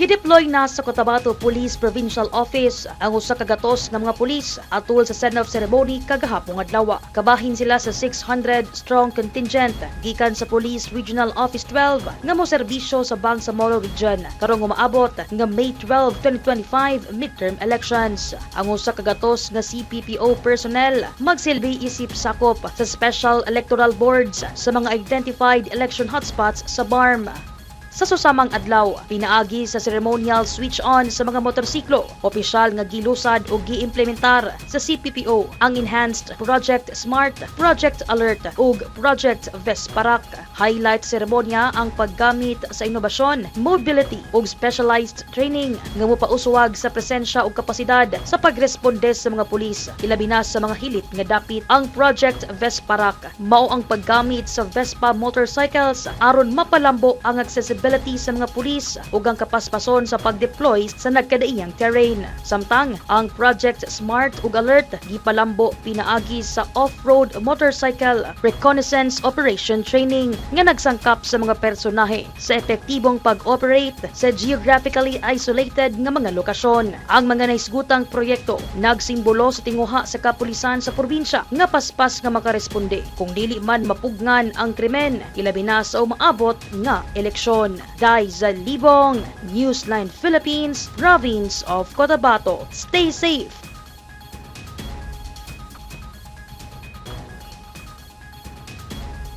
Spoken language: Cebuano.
Gideploy na sa Cotabato Police Provincial Office ang 100 nga mga pulis atul sa send-off ceremony kagahapong adlaw. Kabahin sila sa 600 strong contingent gikan sa Police Regional Office 12 nga moserbisyo sa Bangsamoro Region karong umaabot nga May 12, 2025 midterm elections. Ang 100 nga CPPO personnel magsilbi isip sakop sa Special Electoral Boards sa mga identified election hotspots sa BARMM. Sa susamang adlaw, pinaagi sa ceremonial switch on sa mga motorsiklo, opisyal nga gilusad o giimplementar sa CPPO ang Enhanced Project Smart, Project Alert ug Project Vesparak. Highlight seremonya ang paggamit sa inobasyon, mobility ug specialized training nga mopauswag sa presensya ug kapasidad sa pagresponde sa mga pulis, ilabi na sa mga hilit nga dapit. Ang Project Vesparak mao ang paggamit sa Vespa motorcycles aron mapalambo ang accessibility sa mga pulis ug ang kapaspason sa pagdeploy sa nagkadaiyang terrain. Samtang ang Project Smart ug Alert gipalambo pinaagi sa off-road motorcycle reconnaissance operation training nga nagsangkap sa mga personahe sa epektibong pag-operate sa geographically isolated nga mga lokasyon. Ang mga nahisgutang proyekto nagsimbolo sa tinguha sa kapulisan sa probinsya nga paspas nga makaresponde kung dili man mapugngan ang krimen, ilabi na sa umaabot nga eleksyon. Daiza Libong, Newsline Philippines, Province of Cotabato. Stay safe.